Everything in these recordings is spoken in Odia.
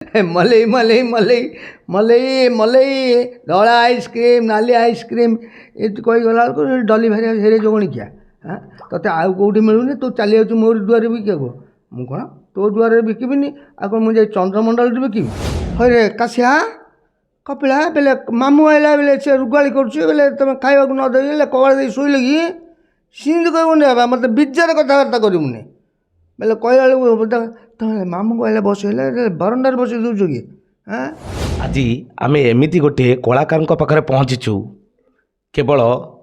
ମଲେଇ ମଲେଇ ମଲେଇ ମଲେଇ ମଲେଇ, ଧଳା ଆଇସ୍କ୍ରିମ୍, ନାଲି ଆଇସ୍କ୍ରିମ୍, ଏମିତି କହିଗଲା ବେଳକୁ ଡଲି ଭାରି ହେରେ ଯୋଗଣିକିଆ, ତୋତେ ଆଉ କେଉଁଠି ମିଳୁନି, ତୁ ଚାଲି ଯାଉଛୁ ମୋରି ଦୁଆରେ ବିକିବାକୁ? ମୁଁ କ'ଣ ତୋ ଦୁଆରେ ବିକିବିନି, ଆଉ କ'ଣ ମୁଁ ଯାଇ ଚନ୍ଦ୍ରମଣ୍ଡଳରେ ବିକିବି? ହଇରେ କାଶିଆ କପିଳା, ବେଲେ ମାମୁଁ ଆଇଲା ବେଲେ ସେ ରୁଗାଳି କରୁଛି, ବେଲେ ତୁମେ ଖାଇବାକୁ ନ ଦେଇ ହେଲେ କବାଟ ଦେଇ ଶୋଇଲେ କି? ସିମିତି କହିବୁନି ବାବା, ମୋତେ ବିଜାର କଥାବାର୍ତ୍ତା କରିବୁନି। ବେଲେ କହିଲା ବେଳକୁ ତମେ ମାମୁଁକୁ ଆଇଲେ ବସେଇଲେ ବରଣ୍ଡାରେ ବସେଇ ଦେଉଛ କି? ଆଜି ଆମେ ଏମିତି ଗୋଟିଏ କଳାକାରଙ୍କ ପାଖରେ ପହଞ୍ଚିଛୁ, କେବଳ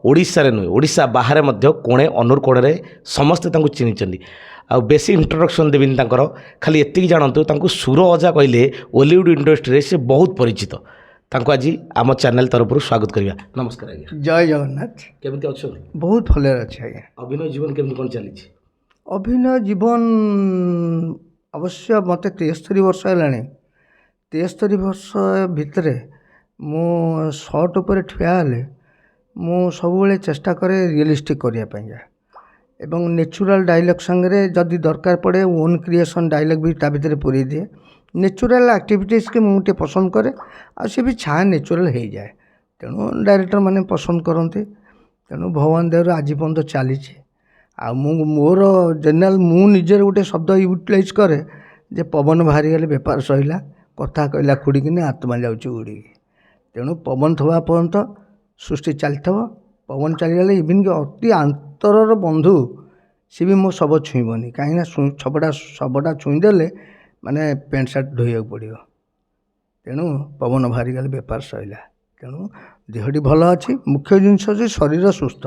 ଓଡ଼ିଶାରେ ନୁହେଁ, ଓଡ଼ିଶା ବାହାରେ ମଧ୍ୟ କୋଣେ ଅନୁକୋଣରେ ସମସ୍ତେ ତାଙ୍କୁ ଚିହ୍ନିଛନ୍ତି। ଆଉ ବେଶୀ ଇଣ୍ଟ୍ରୋଡକ୍ସନ୍ ଦେବିନି ତାଙ୍କର, ଖାଲି ଏତିକି ଜାଣନ୍ତୁ ତାଙ୍କୁ ସୁର ଅଜା କହିଲେ ଓଲିଉଡ଼ ଇଣ୍ଡଷ୍ଟ୍ରିରେ ସେ ବହୁତ ପରିଚିତ। ତାଙ୍କୁ ଆଜି ଆମ ଚ୍ୟାନେଲ୍ ତରଫରୁ ସ୍ୱାଗତ କରିବା। ନମସ୍କାର ଆଜ୍ଞା। ଜୟ ଜଗନ୍ନାଥ। କେମିତି ଅଛନ୍ତି? ବହୁତ ଭଲରେ ଅଛି ଆଜ୍ଞା। ଅଭିନୟ ଜୀବନ କେମିତି କ'ଣ ଚାଲିଛି? ଅଭିନୟ ଜୀବନ ଅବଶ୍ୟ ମୋତେ 73 ବର୍ଷ ହେଲାଣି। 73 ବର୍ଷ ଭିତରେ ମୁଁ ସର୍ଟ ଉପରେ ଠିଆ ହେଲେ ମୁଁ ସବୁବେଳେ ଚେଷ୍ଟା କରେ ରିଏଲିଷ୍ଟିକ୍ କରିବା ପାଇଁକା, ଏବଂ ନେଚୁରାଲ୍ ଡାଇଲଗ୍ ସାଙ୍ଗରେ ଯଦି ଦରକାର ପଡ଼େ ଓନ୍ କ୍ରିଏସନ୍ ଡାଇଲଗ୍ ବି ତା ଭିତରେ ପୂରେଇ ଦିଏ। ନେଚୁରାଲ୍ ଆକ୍ଟିଭିଟିସ୍କି ମୁଁ ଟିକେ ପସନ୍ଦ କରେ, ଆଉ ସେ ବି ଛାଁ ନେଚୁରାଲ୍ ହେଇଯାଏ, ତେଣୁ ଡାଇରେକ୍ଟର୍ ମାନେ ପସନ୍ଦ କରନ୍ତି। ତେଣୁ ଭଗବାନ ଦୟାରୁ ଆଜି ପର୍ଯ୍ୟନ୍ତ ଚାଲିଛି। ଆଉ ମୁଁ ମୋର ଜେନେରାଲ୍ ମୁଁ ନିଜର ଗୋଟେ ଶବ୍ଦ ୟୁଟିଲାଇଜ୍ କରେ ଯେ ପବନ ବାହାରିଗଲେ ବେପାର ସରିଲା, କଥା କହିଲା ଖୁଡ଼ିକିନି ଆତ୍ମା ଯାଉଛି ଉଡ଼ିକି। ତେଣୁ ପବନ ଥିବା ପର୍ଯ୍ୟନ୍ତ ସୃଷ୍ଟି ଚାଲିଥିବ, ପବନ ଚାଲିଗଲେ ଇଭିନ୍ କି ଅତି ଆନ୍ତରର ବନ୍ଧୁ ସିଏ ବି ମୋ ଶବ ଛୁଇଁବନି, କାହିଁକିନା ଶବଟା ଛୁଇଁଦେଲେ ମାନେ ପ୍ୟାଣ୍ଟ ସାର୍ଟ ଧୋଇବାକୁ ପଡ଼ିବ। ତେଣୁ ପବନ ବାହାରିଗଲେ ବେପାର ସରିଲା। ତେଣୁ ଦେହଟି ଭଲ ଅଛି। ମୁଖ୍ୟ ଜିନିଷ ହେଉଛି ଶରୀର ସୁସ୍ଥ।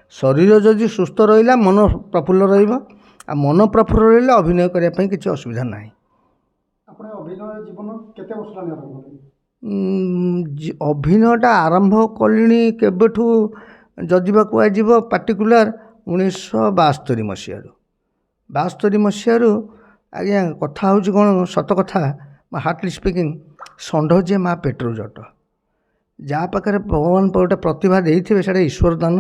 ଶରୀର ଯଦି ସୁସ୍ଥ ରହିଲା ମନ ପ୍ରଫୁଲ୍ଲ ରହିବ, ଆଉ ମନ ପ୍ରଫୁଲ୍ଲ ରହିଲେ ଅଭିନୟ କରିବା ପାଇଁ କିଛି ଅସୁବିଧା ନାହିଁ। ଆପଣ ଅଭିନୟ ଜୀବନ କେତେ ବର୍ଷ ହେଲାଣି ଆରମ୍ଭ କଲେଣି? ଅଭିନୟଟା ଆରମ୍ଭ କଲିଣି କେବେଠୁ ଯଦି ବା କୁହାଯିବ ପାର୍ଟିକୁଲାର 1972 ମସିହାରୁ। 72 ମସିହାରୁ ଆଜ୍ଞା। କଥା ହେଉଛି କ'ଣ, ସତ କଥା, ହାର୍ଟଲି ସ୍ପିକିଂ, ଷଣ୍ଢ ଯିଏ ମା ପେଟରୁ ଜଟ। ଯାହା ପାଖରେ ଭଗବାନ ଗୋଟେ ପ୍ରତିଭା ଦେଇଥିବେ ସେଇଟା ଈଶ୍ୱର ଦାନ।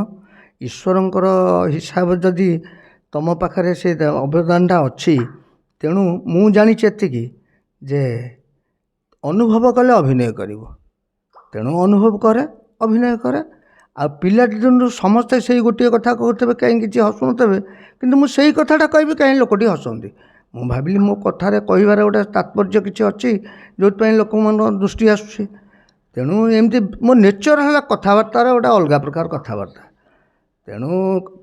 ଈଶ୍ୱରଙ୍କର ହିସାବ ଯଦି ତୁମ ପାଖରେ ସେ ଅବଦାନଟା ଅଛି, ତେଣୁ ମୁଁ ଜାଣିଛି ଏତିକି ଯେ ଅନୁଭବ କଲେ ଅଭିନୟ କରିବ। ତେଣୁ ଅନୁଭବ କରେ, ଅଭିନୟ କରେ। ଆଉ ପିଲାଟି ଦିନରୁ ସମସ୍ତେ ସେଇ ଗୋଟିଏ କଥା କହୁଥିବେ, କାହିଁ କିଛି ହସୁନଥିବେ, କିନ୍ତୁ ମୁଁ ସେଇ କଥାଟା କହିବି, କାହିଁ ଲୋକଟି ହସନ୍ତି। ମୁଁ ଭାବିଲି ମୋ କଥାରେ କହିବାର ଗୋଟେ ତାତ୍ପର୍ଯ୍ୟ କିଛି ଅଛି, ଯେଉଁଥିପାଇଁ ଲୋକମାନଙ୍କ ଦୃଷ୍ଟି ଆସୁଛି। ତେଣୁ ଏମିତି ମୋ ନେଚର୍ ହେଲା କଥାବାର୍ତ୍ତାର ଗୋଟେ ଅଲଗା ପ୍ରକାର କଥାବାର୍ତ୍ତା। ତେଣୁ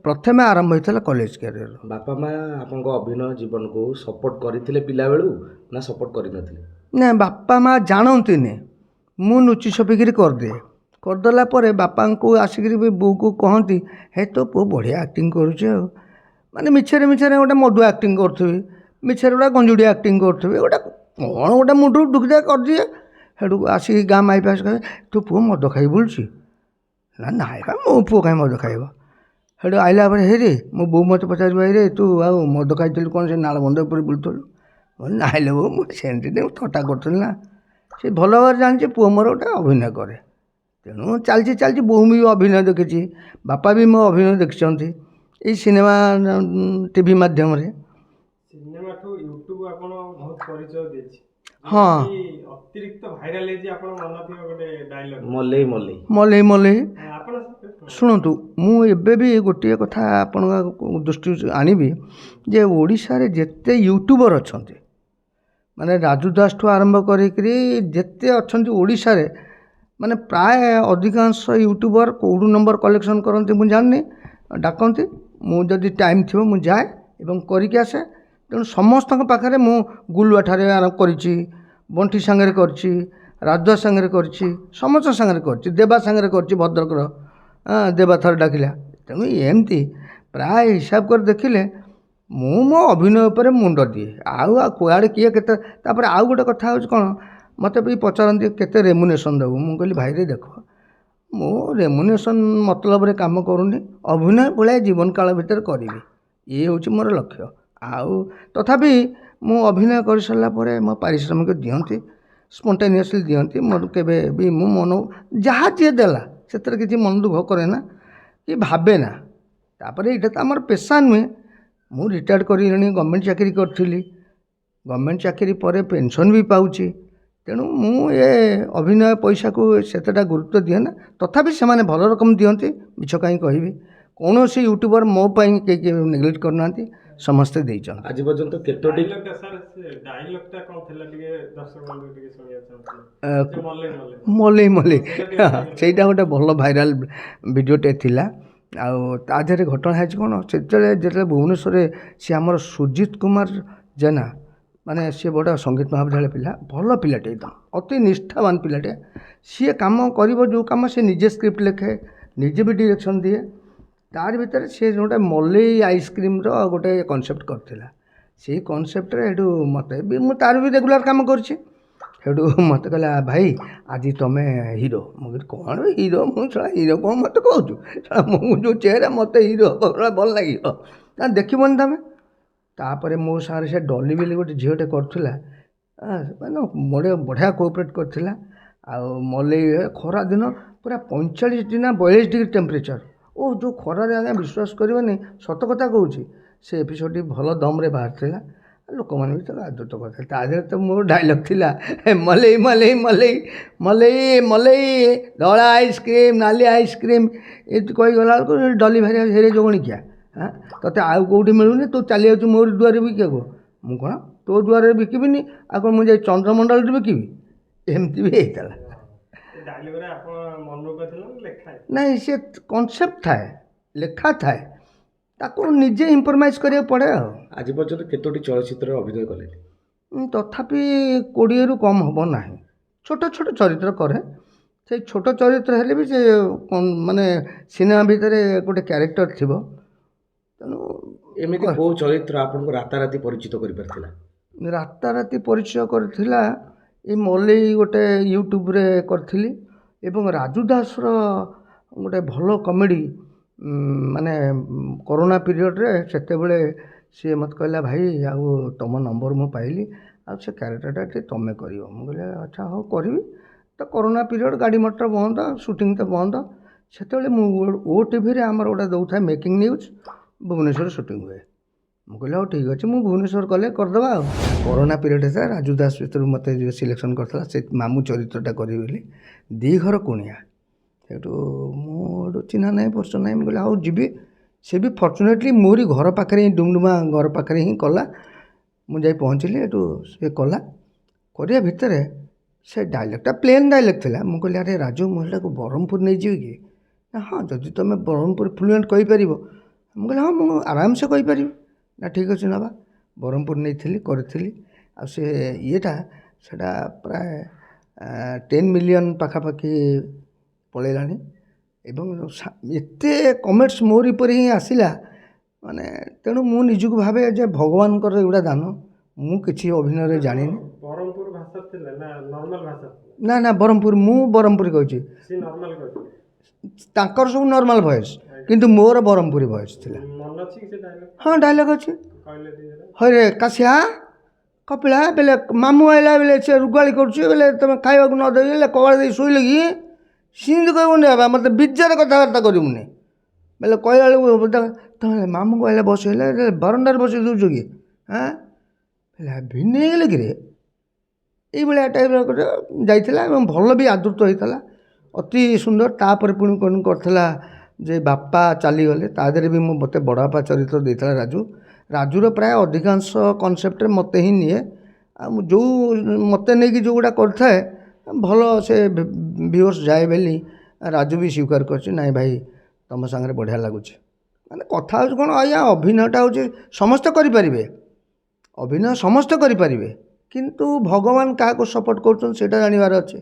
ପ୍ରଥମେ ଆରମ୍ଭ ହେଇଥିଲା କଲେଜ କ୍ୟାରିୟର। ବାପା ମା ଆପଣଙ୍କ ଅଭିନୟ ଜୀବନକୁ ସପୋର୍ଟ କରିଥିଲେ ପିଲାବେଳୁ ନା ସପୋର୍ଟ କରିନଥିଲେ? ନା, ବାପା ମା ଜାଣନ୍ତିନି। ମୁଁ ଲୁଚି ଛପିକିରି କରିଦିଏ। କରିଦେଲା ପରେ ବାପାଙ୍କୁ ଆସିକିରି ବି ବୋଉକୁ କହନ୍ତି, ହେ ତୋ ପୁଅ ବଢ଼ିଆ ଆକ୍ଟିଂ କରୁଛି। ଆଉ ମାନେ ମିଛରେ ମିଛରେ ଗୋଟେ ମଦୁଆ ଆକ୍ଟିଂ କରୁଥିବି, ମିଛରେ ଗୋଟେ ଗଞ୍ଜୁଡ଼ିଆ ଆକ୍ଟିଂ କରୁଥିବି, ଗୋଟେ କ'ଣ ଗୋଟେ ମୁଣ୍ଡରୁ ଢୁକିଦେଇ କରିଦିଏ। ସେଠୁ ଆସିକି ଗାଁ ମାଇପ ଆସି କହେ, ତୋ ପୁଅ ମଦ ଖାଇ ବୁଲୁଛି? ନା, ନାଇଁ ବା, ମୋ ପୁଅ କାହିଁ ମଦ ଖାଇବ? ସେଠୁ ଆଇଲା ପରେ ହେଇରେ ମୋ ବୋଉ ମୋତେ ପଚାରିବ, ହେଇରେ ତୁ ଆଉ ମଦ ଖାଇଥିଲୁ କ'ଣ ସେ ନାଳବନ୍ଧ ଉପରେ ବୁଲୁଥିଲୁ? ନାଇଁଲୋ ବୋଉ, ମୁଁ ସେମିତି ମୁଁ ଥଟ୍ଟା କରୁଥିଲି ନା। ସେ ଭଲ ଭାବରେ ଜାଣିଛି ପୁଅ ମୋର ଗୋଟେ ଅଭିନୟ କରେ। ତେଣୁ ଚାଲିଛି ଚାଲିଛି। ବୋଉ ବି ଅଭିନୟ ଦେଖିଛି, ବାପା ବି ମୋ ଅଭିନୟ ଦେଖିଛନ୍ତି ଏଇ ସିନେମା ଟିଭି ମାଧ୍ୟମରେ। ସିନେମାଠୁ ୟୁଟ୍ୟୁବ ଆପଣ ବହୁତ ପରିଚୟ ଦେଇଛି। ହଁ। ଅତିରିକ୍ତ ଭାଇରାଲ ହେଇଛି, ଆପଣ ମନ ଥିବ ଗୋଟେ ଡାଇଲଗ, ମଲେଇ ମଲେଇ। ମଲେଇ ମଲେଇ। ଆପଣ ଶୁଣନ୍ତୁ, ମୁଁ ଏବେ ବି ଗୋଟିଏ କଥା ଆପଣଙ୍କ ଦୃଷ୍ଟି ଆଣିବି ଯେ ଓଡ଼ିଶାରେ ଯେତେ ୟୁଟ୍ୟୁବର ଅଛନ୍ତି, ମାନେ ରାଜୁ ଦାସଠୁ ଆରମ୍ଭ କରିକିରି ଯେତେ ଅଛନ୍ତି ଓଡ଼ିଶାରେ, ମାନେ ପ୍ରାୟ ଅଧିକାଂଶ ୟୁଟ୍ୟୁବର କେଉଁଠୁ ନମ୍ବର କଲେକ୍ସନ୍ କରନ୍ତି ମୁଁ ଜାଣିନି, ଡାକନ୍ତି। ମୁଁ ଯଦି ଟାଇମ୍ ଥିବ ମୁଁ ଯାଏ ଏବଂ କରିକି ଆସେ। ତେଣୁ ସମସ୍ତଙ୍କ ପାଖରେ ମୁଁ ଗୁଲୁଆ ଠାରେ ଆରମ୍ଭ କରିଛି, ବଣ୍ଟି ସାଙ୍ଗରେ କରିଛି, ରାଜୁଆ ସାଙ୍ଗରେ କରିଛି, ସମସ୍ତଙ୍କ ସାଙ୍ଗରେ କରିଛି, ଦେବା ସାଙ୍ଗରେ କରିଛି, ଭଦ୍ରକର ଦେବା ଥରେ ଡାକିଲା। ତେଣୁ ଏମିତି ପ୍ରାୟ ହିସାବ କରି ଦେଖିଲେ ମୁଁ ମୋ ଅଭିନୟ ଉପରେ ମୁଣ୍ଡ ଦିଏ, ଆଉ କୁଆଡ଼େ କିଏ କେତେ। ତାପରେ ଆଉ ଗୋଟେ କଥା ହେଉଛି କ'ଣ, ମୋତେ ବି ପଚାରନ୍ତି କେତେ ରେମୁନେସନ୍ ଦେବୁ? ମୁଁ କହିଲି ଭାଇରେ ଦେଖ, ମୁଁ ରେମୁନେସନ୍ ମତଲବରେ କାମ କରୁନି, ଅଭିନୟ ଭଳିଆ ଜୀବନ କାଳ ଭିତରେ କରିବି, ଇଏ ହେଉଛି ମୋର ଲକ୍ଷ୍ୟ। ଆଉ ତଥାପି ମୁଁ ଅଭିନୟ କରିସାରିଲା ପରେ ମୋ ପାରିଶ୍ରମିକ ଦିଅନ୍ତି, ସ୍ପଣ୍ଟାନିୟସଲି ଦିଅନ୍ତି। ମୋର କେବେ ବି ମୁଁ ମନ ଯାହା ଯିଏ ଦେଲା ସେଥିରେ କିଛି ମନ ଦୁଃଖ କରେ ନା କି ଭାବେ ନା। ତାପରେ ଏଇଟା ତ ଆମର ପେସା ନୁହେଁ। ମୁଁ ରିଟାୟାର୍ଡ଼ କରିଗଲିଣି, ଗଭର୍ଣ୍ଣମେଣ୍ଟ ଚାକିରି କରିଥିଲି। ଗଭର୍ଣ୍ଣମେଣ୍ଟ ଚାକିରି ପରେ ପେନ୍ସନ୍ ବି ପାଉଛି। ତେଣୁ ମୁଁ ଏ ଅଭିନୟ ପଇସାକୁ ସେତେଟା ଗୁରୁତ୍ୱ ଦିଏନା। ତଥାପି ସେମାନେ ଭଲ ରକମ ଦିଅନ୍ତି, ମିଛ କାହିଁ କହିବି। କୌଣସି ୟୁଟ୍ୟୁବର ମୋ ପାଇଁ କେହି କେବେ ନେଗ୍ଲେକ୍ଟ କରିନାହାନ୍ତି, ସମସ୍ତେ ଦେଇଛନ୍ତି। ଆଜି ପର୍ଯ୍ୟନ୍ତ କେତୋଟି ଡାଇଲଗଟା ସାର୍, ସେ ଡାଇଲଗଟା କ'ଣ ଥିଲା ଟିକେ ଦର୍ଶକମାନଙ୍କୁ ଟିକେ ଶୁଣିବାକୁ ଚାହୁଁଥିଲି। ସେ ମଲେଇ ମଲେଇ। ମଲେଇ ମଲେଇ, ସେଇଟା ଗୋଟେ ଭଲ ଭାଇରାଲ ଭିଡ଼ିଓଟେ ଥିଲା। ଆଉ ତା ଦେହରେ ଘଟଣା ହେଇଛି କ'ଣ, ସେତେବେଳେ ଯେତେବେଳେ ଭୁବନେଶ୍ୱରରେ ସିଏ ଆମର ସୁଜିତ କୁମାର ଜେନା, ମାନେ ସିଏ ବଡ଼ ସଙ୍ଗୀତ ମହାବିଦ୍ୟାଳୟ ପିଲା, ଭଲ ପିଲାଟେ, ଏକଦମ ଅତି ନିଷ୍ଠାବାନ ପିଲାଟେ। ସିଏ କାମ କରିବ ଯେଉଁ କାମ, ସେ ନିଜେ ସ୍କ୍ରିପ୍ଟ ଲେଖେ, ନିଜେ ବି ଡିରେକ୍ସନ୍ ଦିଏ। ତାରି ଭିତରେ ସିଏ ଗୋଟେ ମଲେଇ ଆଇସ୍କ୍ରିମ୍ର ଗୋଟେ କନସେପ୍ଟ କରିଥିଲା। ସେଇ କନସେପ୍ଟରେ ସେଇଠୁ ମୋତେ ବି, ମୁଁ ତାର ବି ରେଗୁଲାର କାମ କରିଛି। ସେଇଠୁ ମୋତେ କହିଲା, ଭାଇ ଆଜି ତୁମେ ହିରୋ। ମୁଁ କହିଲି କ'ଣ ହିରୋ? ମୁଁ ଶଳା ହିରୋ କ'ଣ ମୋତେ କହୁଛୁ? ଶଳା ମୁଁ ଯେଉଁ ଚେହେରା, ମୋତେ ହିରୋ ଭଲ ଲାଗିବ ନା ଦେଖିବନି ତୁମେ। ତାପରେ ମୋ ସାଙ୍ଗରେ ସେ ଡଲି ବୋଲି ଗୋଟେ ଝିଅଟେ କରୁଥିଲା, ମାନେ ବଢ଼ିଆ ବଢ଼ିଆ କୋଅପରେଟ୍ କରିଥିଲା। ଆଉ ମଲେଇ ଖରା ଦିନ ପୁରା 45 ଡିଗ୍ରୀ ନା 42 ଡିଗ୍ରୀ ଟେମ୍ପରେଚର୍, ଓ ଯେଉଁ ଖରାରେ ଆଜ୍ଞା ବିଶ୍ୱାସ କରିବେନି, ସତ କଥା କହୁଛି, ସେ ଏପିସୋଡ଼ଟି ଭଲ ଦମ୍ରେ ବାହାରିଥିଲା। ଲୋକମାନେ ବି ତାକୁ ଆଦୃତ କରିଥିଲେ। ତା ଦେହରେ ତ ମୋର ଡାଇଲଗ୍ ଥିଲା, ମଲେଇ ମଲେଇ ମଲେଇ ମଲେଇ ମଲେଇ, ଧଳା ଆଇସ୍କ୍ରିମ୍ ନାଲି ଆଇସ୍କ୍ରିମ୍, ଏମିତି କହିଗଲା ବେଳକୁ ଡଲି ଭାରି ହେରେ ଯୋଗଣିକିଆ, ହାଁ ତୋତେ ଆଉ କେଉଁଠି ମିଳୁନି, ତୁ ଚାଲି ଯାଉଛୁ ମୋରି ଦୁଆରେ ବିକିବାକୁ? ମୁଁ କ'ଣ ତୋ ଦୁଆରେ ବିକିବିନି, ଆଉ କ'ଣ ମୁଁ ଯାଇ ଚନ୍ଦ୍ରମଣ୍ଡଳରେ ବିକିବି? ଏମିତି ବି ହେଇଥିଲା। ସେ ଡାଇଲଗରେ ଆପଣ ମନକୁ କହିଥିଲେ ନା ଲେଖା ହେଇଥିଲା? ନାଇଁ, ସେ କନସେପ୍ଟ ଥାଏ, ଲେଖା ଥାଏ, ତାକୁ ନିଜେ ଇମ୍ପ୍ରମାଇଜ୍ କରିବାକୁ ପଡ଼େ। ଆଉ ଆଜି ପର୍ଯ୍ୟନ୍ତ କେତୋଟି ଚଳଚ୍ଚିତ୍ରରେ ଅଭିନୟ କଲେଣି? ତଥାପି 20ରୁ କମ୍ ହେବ ନାହିଁ। ଛୋଟ ଛୋଟ ଚରିତ୍ର କରେ। ସେଇ ଛୋଟ ଚରିତ୍ର ହେଲେ ବି ସେ ମାନେ ସିନେମା ଭିତରେ ଗୋଟେ କ୍ୟାରେକ୍ଟର ଥିବ। ତେଣୁ ଏମିତି କେଉଁ ଚରିତ୍ର ଆପଣଙ୍କୁ ରାତାରାତି ପରିଚିତ କରିପାରିଥିଲା? ରାତାରାତି ପରିଚୟ କରିଥିଲା ଏଇ ମଲେଇ ଗୋଟେ ୟୁଟ୍ୟୁବରେ କରିଥିଲି, ଏବଂ ରାଜୁ ଦାସର ଗୋଟେ ଭଲ କମେଡ଼ି, ମାନେ କରୋନା ପିରିୟଡ଼ରେ ସେତେବେଳେ ସିଏ ମୋତେ କହିଲା, ଭାଇ ଆଉ ତୁମ ନମ୍ବର ମୁଁ ପାଇଲି, ଆଉ ସେ କ୍ୟାରେକ୍ଟରଟା ଟିକେ ତୁମେ କରିବ। ମୁଁ କହିଲି ଆଚ୍ଛା ହଉ କରିବି। ତ କରୋନା ପିରିୟଡ଼, ଗାଡ଼ି ମଟର ବନ୍ଦ, ସୁଟିଂ ତ ବନ୍ଦ। ସେତେବେଳେ ମୁଁ ଓଟିଭିରେ ଆମର ଗୋଟେ ଦେଉଥାଏ ମେକିଂ ନ୍ୟୁଜ୍, ଭୁବନେଶ୍ୱରରେ ସୁଟିଂ ହୁଏ। ମୁଁ କହିଲି ହଉ ଠିକ୍ ଅଛି, ମୁଁ ଭୁବନେଶ୍ୱର ଗଲେ କରିଦେବା। ଆଉ କରୋନା ପିରିୟଡ଼ ହେଇଥିଲା, ରାଜୁ ଦାସ ଭିତରୁ ମୋତେ ସିଲେକ୍ସନ୍ କରିଥିଲା ସେ ମାମୁଁ ଚରିତ୍ରଟା କରିବି ବୋଲି, ଦୁଇ ଘର କୁଣିଆ। ସେଇଠୁ ମୁଁ ଏଠୁ ଚିହ୍ନା ନାହିଁ ପରିଚୟ ନାହିଁ, ମୁଁ କହିଲି ହଉ ଯିବି। ସେ ବି ଫର୍ଚୁନେଟଲି ମୋରି ଘର ପାଖରେ ହିଁ, ଡୁମଡୁମା ଘର ପାଖରେ ହିଁ କଲା। ମୁଁ ଯାଇ ପହଞ୍ଚିଲି, ଏଠୁ ସେ କଲା। କରିବା ଭିତରେ ସେ ଡାଇଲଗ୍ଟା ପ୍ଲେନ୍ ଡାଇଲଗ୍ ଥିଲା। ମୁଁ କହିଲି ଆରେ ରାଜୁ, ମୁଁ ସେଇଟାକୁ ବ୍ରହ୍ମପୁର ନେଇଯିବି କି? ନା ହଁ, ଯଦି ତୁମେ ବ୍ରହ୍ମପୁର ଫ୍ଲୁଏଣ୍ଟ କହିପାରିବ। ମୁଁ କହିଲି ହଁ, ମୁଁ ଆରାମସେ କହିପାରିବି। ନା ଠିକ୍ ଅଛି ନେବା। ବ୍ରହ୍ମପୁର ନେଇଥିଲି, କରିଥିଲି। ଆଉ ସେ ଇଏଟା ସେଇଟା ପ୍ରାୟ 10 ମିଲିୟନ୍ ପାଖାପାଖି ପଳେଇଲାଣି, ଏବଂ ଏତେ କମେଣ୍ଟସ୍ ମୋରି ଉପରେ ହିଁ ଆସିଲା। ମାନେ ତେଣୁ ମୁଁ ନିଜକୁ ଭାବେ ଯେ ଭଗବାନଙ୍କର ଏଗୁଡ଼ା ଦାନ, ମୁଁ କିଛି ଅଭିନୟରେ ଜାଣିନି। ବ୍ରହ୍ମପୁର ଭାଷା ଥିଲା ନା ନର୍ମାଲ ଭାଷା ଥିଲା? ନା ନା, ବ୍ରହ୍ମପୁର, ମୁଁ ବ୍ରହ୍ମପୁରୀ କହୁଛି। ସେ ନର୍ମାଲ କହିଥିଲେ? ତାଙ୍କର ସବୁ ନର୍ମାଲ ଭଏସ୍, କିନ୍ତୁ ମୋର ବ୍ରହ୍ମପୁରୀ ଭଏସ୍ ଥିଲା। ମନେ ଅଛି କି ସେ ଡାଇଲଗ? ହଁ, ଡାଇଲଗ୍ ଅଛି। କହିଲେ ଟିକେ ସେଟା। ହଇରେ କାଶିଆ କପିଳା, ବେଲେ ମାମୁଁ ଆଇଲା ବେଲେ ସେ ରୁଗାଳି କରୁଛି, ବେଲେ ତୁମେ ଖାଇବାକୁ ନ ଦେଇ ହେଲେ କବାଟ ଦେଇ ଶୋଇଲେ କି? ସିମିତି କହିବୁନି ବାବା, ମୋତେ ବିଜାର କଥାବାର୍ତ୍ତା କରିବୁନି। ବେଲେ କହିଲା ବେଳକୁ ତମେ ମାମୁଁକୁ ଆଇଲା ବସେଇଲେ ବାରଣ୍ଡାରେ ବସେଇ ଦେଉଛ କି? ହାଁ, ହେଲେ ଭିନ୍ନ ହେଇଗଲେ କିରେ? ଏଇଭଳିଆ ଟାଇପ୍ର ଗୋଟେ ଯାଇଥିଲା, ଏବଂ ଭଲ ବି ଆଦୃତ ହେଇଥିଲା, ଅତି ସୁନ୍ଦର। ତାପରେ ପୁଣି କ'ଣ କରିଥିଲା ଯେ ବାପା ଚାଲିଗଲେ, ତା ଦେହରେ ବି ମୁଁ ମୋତେ ବଡ଼ ବାପା ଚରିତ୍ର ଦେଇଥିଲା ରାଜୁ। ରାଜୁର ପ୍ରାୟ ଅଧିକାଂଶ କନସେପ୍ଟରେ ମୋତେ ହିଁ ନିଏ, ଆଉ ମୁଁ ଯେଉଁ ମୋତେ ନେଇକି ଯେଉଁଗୁଡ଼ା କରିଥାଏ ଭଲ ସେ ଭିଉଅର୍ସ ଯାଏ ବୋଲି ରାଜୁ ବି ସ୍ୱୀକାର କରିଛି, ନାଇଁ ଭାଇ ତୁମ ସାଙ୍ଗରେ ବଢ଼ିଆ ଲାଗୁଛି। ମାନେ କଥା ହେଉଛି କ'ଣ ଆଜ୍ଞା, ଅଭିନୟଟା ହେଉଛି ସମସ୍ତେ କରିପାରିବେ, ଅଭିନୟ ସମସ୍ତେ କରିପାରିବେ, କିନ୍ତୁ ଭଗବାନ କାହାକୁ ସପୋର୍ଟ କରୁଛନ୍ତି ସେଇଟା ଜାଣିବାର ଅଛି।